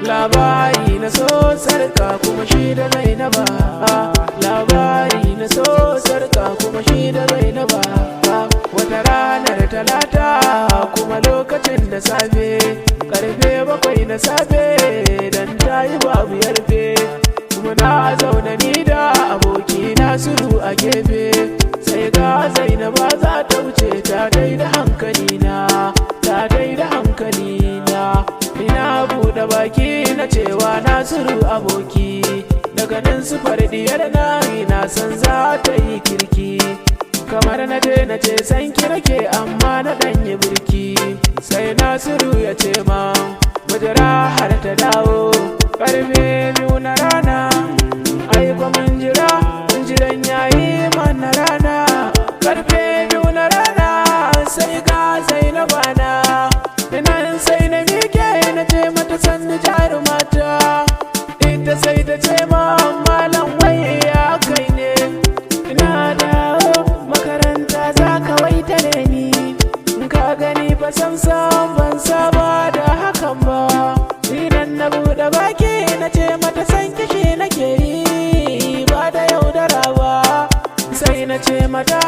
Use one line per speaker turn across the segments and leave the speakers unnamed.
Labari na so sarka kuma shi da Zainaba. Labari na so sarka kuma shi da Zainaba. Wata ranar Talata kuma lokacin da safe, karfe 7 na safe, dan tayi babu yarfe. Kuma na zaune ni da aboki Nasiru a gefe, sai ga Zainaba za ta wuce, ta daida hankali na, ta daida hankali na. Ina buɗe baki na cewa, "Nasiru aboki, daga nan su diyar na ina san za ta yi kirki." Kamar na je na ce san ki nake, amma na ɗanyi birki. Sai Nasiru ya ce ma mujira har ta dawo karfe 2 na rana. Ai mun jira, jiran yayi mana rana. Karfe 2 na rana sai ga Zainaba na nan. Sai na mike na ce mata, "Sannu jarumata." Ita sai ta ce ma, "Malam, wai ya kai ne? Ina dawo makaranta za ka waitare ni. Ka gani fa, samsam ban saba da hakan ba." Idan na buɗe baki na ce mata san kishi nake yi, ba da yaudara ba. Sai na ce mata,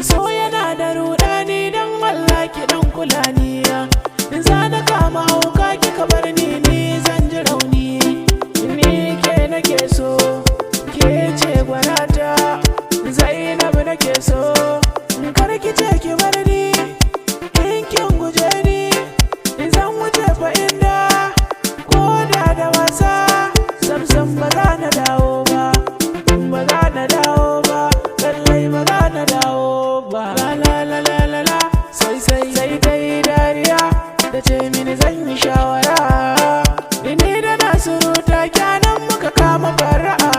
"So yana da rudani, don Allah ki dan kula ni. In za na kama hauka kika bar ni, ni zan ji rauni. Ni ke nake so, ke ce gwanata, Zainab nake so. Kar ki ce ki bar ni, in kin guje ni zan wuce fa inda ko da da wasa samsam ba za na dawo ba, ba za na dawo ba, lallai ba za na dawo ba. La la la la la la." Sai sai sai ta yi dariya, ta ce mini zan yi shawara. Ni da Nasiru ta kyanan muka kama fara'a.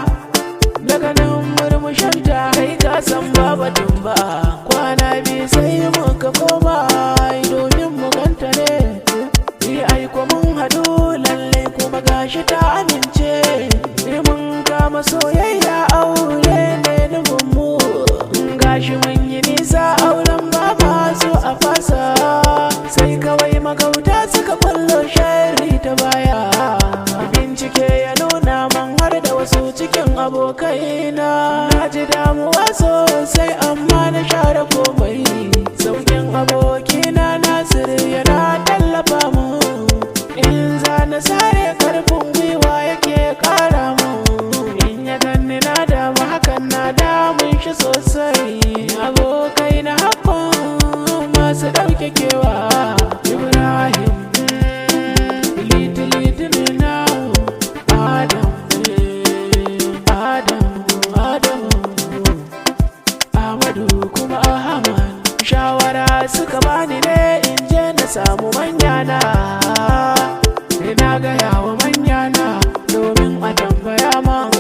Daga nan murmushinta kai ka san babatun ba. Kwana biyu sai muka koma domin mu ganta ne. Ni aiko mun haɗu, lallai kuma gashi ta amince. Ni mun kama soyayya, aure ne nufin mu. Gashi mun yi nisa, auren ba ma so a fasa. Sai kawai magauta suka kwallo sharri ta baya. Bincike ya nuna man har da wasu cikin abokaina. Na ji damuwa sosai, amma na share komai. Saukin abokina Nasiru yana tallafa mu. In za na sare, karfin gwiwa yake kara mu. In ya ganni na damu, hakan na damun shi sosai. Abokai na hakan masu ɗauke kewa. Ibrahim, Litinin na Adam, Adam, Adam, Ahmadu kuma Ahmad. Shawara suka bani ne in je na samu manyana. Ina gaya wa manyana domin a tambaya man,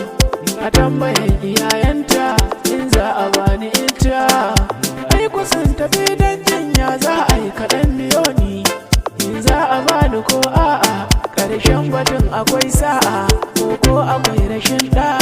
a tambayan iyayenta in za a bani ita. Ai sun tafi don jinya za a yi kaɗan biyo ni, in za a bani ko a'a. Ƙarshen batun akwai sa'a ko akwai rashin ɗa'a.